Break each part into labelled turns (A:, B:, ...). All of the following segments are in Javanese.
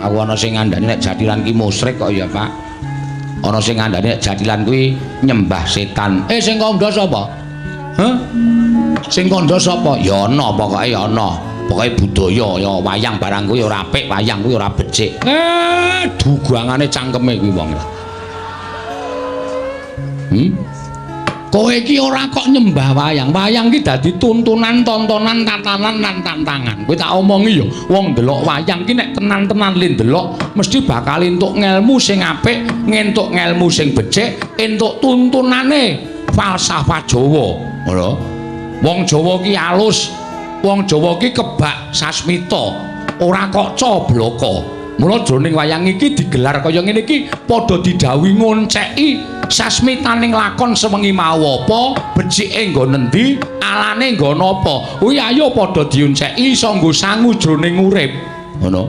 A: Aku ana sing ngandani nek jathilan ki musyrik kok ya, Pak. Ana sing ngandani nek jathilan kuwi nyembah setan. Eh, sing kandha sapa? Hah? Sing kandha sapa? Ya ana, pokoke ya ana. Pokoke budaya ya wayang barang kuwi ora apik, wayang kuwi ora becik. Eh, dugangane cangkeme kuwi wong. Kowe iki ora kok nyembah wayang. Wayang iki dadi tuntunan, tontonan, tatanan lan tantangan. Kowe tak omongi ya, wong ndelok wayang ki nek tenan-tenan le ndelok mesti bakal entuk ngelmu sing apik, ngentuk ngelmu sing becik, entuk tuntunane falsafah Jawa. Ngono. Wong Jawa ki alus. Wong Jawa ki kebak sasmita, ora kok cobloko. Mula jroning wayang iki digelar kaya ngene iki padha didhawuhi ngonceki sasmitaning lakon sewengi mau apa, becike nggon endi, alane nggon apa. Kuwi ayo padha dionceki iso nggo sangu jroning urip. Ngono.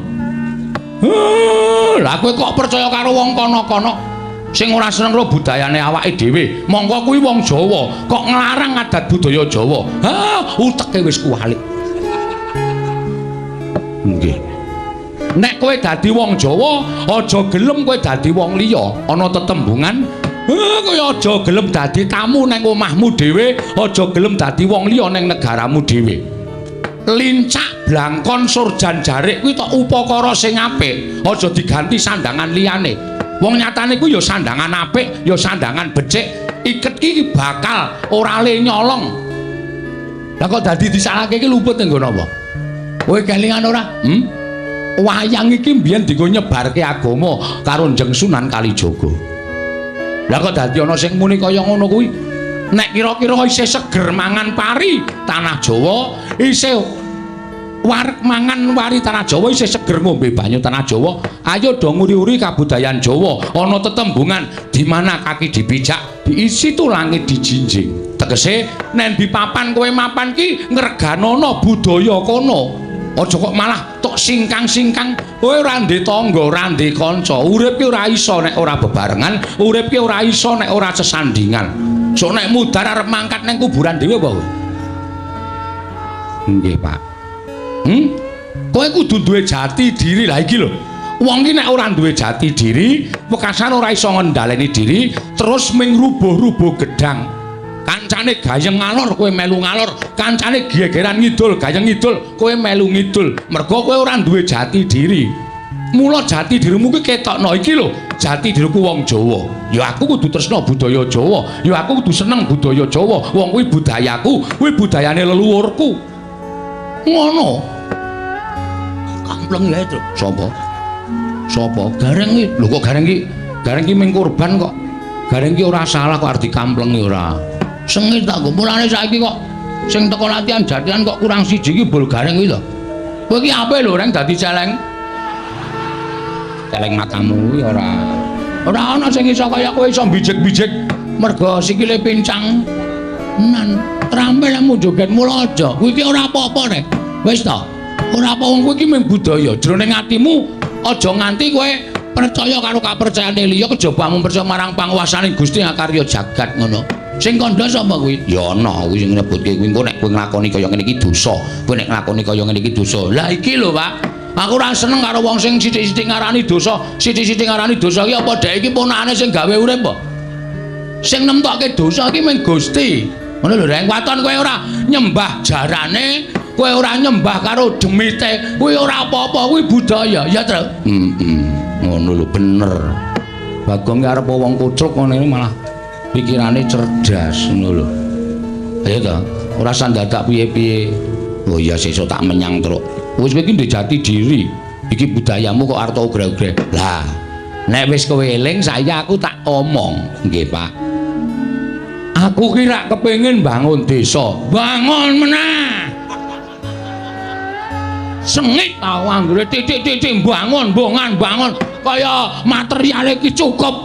A: Lah kowe kok percaya karo wong kono-kono sing ora seneng karo budayane awake dhewe. Mongko kuwi wong Jawa, kok nglarang adat budaya Jawa. Ha, uteke wis kuwalik. Nggih. Nek kowe dadi wong Jawa, aja gelem kowe dadi wong liya. Ana tetembungan, kowe aja gelem dadi tamu nang omahmu dhewe, aja gelem dadi wong liya nang negaramu dhewe. Lincak, blangkon, surjan, jarik kuwi tok upakara sing apik, aja diganti sandangan liyane. Wong nyatane kuwi ya sandangan apik, ya sandangan becik, iket ki bakal ora le nyolong. Lah kok dadi disalahke iki luput ning nggon apa? Kowe kelingan ora? Hmm? Wayang iki mbiyen dienggo nyebarke agama karo Njeng Sunan Kalijaga. Lah kok dadi ana sing muni kaya ngono kuwi? Nek kira-kira isih seger mangan pari tanah Jawa, isih wareg mangan wari tanah Jawa, isih seger ngombe banyu tanah Jawa, ayo do nguri-uri kabudayan Jawa. Ana tetembungan di mana kaki dipijak, di situ langit dijinjing. Tegese nek di papan kowe mapan ki ngreganono budaya kono. Aja kok malah tok singkang-singkang, kowe ora ndek tangga, ora ndek kanca. Urip ki ora iso nek ora bebarengan, urip ki ora iso nek ora sesandingan. Sok nek mudhar arep mangkat nang kuburan dhewe apa kowe? Nggih, Pak. Hmm? Kowe kudu duwe jati diri lah iki lho. Wong ki nek ora duwe jati diri, wekasan ora iso ngendhaleni diri, terus ming rubuh-rubuh gedang. Kancane gayeng ngalor kowe melu ngalor, kancane gegeran ngidul, gayeng ngidul, kowe melu ngidul. Mergo kowe ora duwe jati diri. Mula jati dirimu kuwi ketokno iki lho, jati diriku wong Jawa. Ya aku kudu tresna budaya Jawa, ya aku kudu seneng budaya Jawa. Wong kuwi budayaku, kuwi budayane leluhurku. Ngono. Kampleng ya itu. Sapa? Sapa? Gareng iki. Lho kok Gareng iki? Gareng iki ming korban kok. Gareng iki ora salah kok arep dikamplengi ora. Sengit tak mulane saiki kok sing teko latihan jathilan kok kurang siji iki bol Gareng kuwi lho. Kowe iki ape lho reng dadi celeng? Celeng matamu kuwi ora. Ora ana sing iso kaya kowe iso bijik-bijik mergo sikile pincang. Nan trampil lemu joget mula aja. Kuwi iki ora apa-apa rek. Wis to. Ora apa wong kuwi iki mung budaya. Jroning atimu aja nganti kowe percaya karo kapercayane liya kejaba mung percaya marang panguwasane Gusti ngakarya jagat ngono. Sing kandha sapa kuwi? Ya ana kuwi sing nyebutke kuwi engko nek kowe nglakoni kaya ngene iki dosa. Kowe nek nglakoni kaya ngene iki dosa. Lah iki lho, Pak. Aku ora seneng karo wong sing sithik-sithik ngarani dosa, sithik-sithik ngarani dosa iki apa dhek iki ponakane sing gawe urip apa? Sing nemtokke dosa iki mung Gusti. Ngono lho, Reng. Waton kowe ora nyembah jarane, kowe ora nyembah karo demite, kuwi ora apa-apa, kuwi budaya, ya, Tru? Heeh. Ngono lho, bener. Bagong ki arep wong kucluk ngene malah pikirane cerdas ngono lho. Ayo ta, ora usah dadak piye-piye. Oh iya sesuk tak menyang truk. Wis kowe iki ndek jati diri. Iki budayamu kok arep ugra-ugra. Lah, nek wis kowe eling saya aku tak omong. Nggih, Pak. Aku ki rak kepengin bangun desa. Bangun meneh. Sengit tau anggere titik-titik bangun, bongan, bangun kaya materiale iki cukup.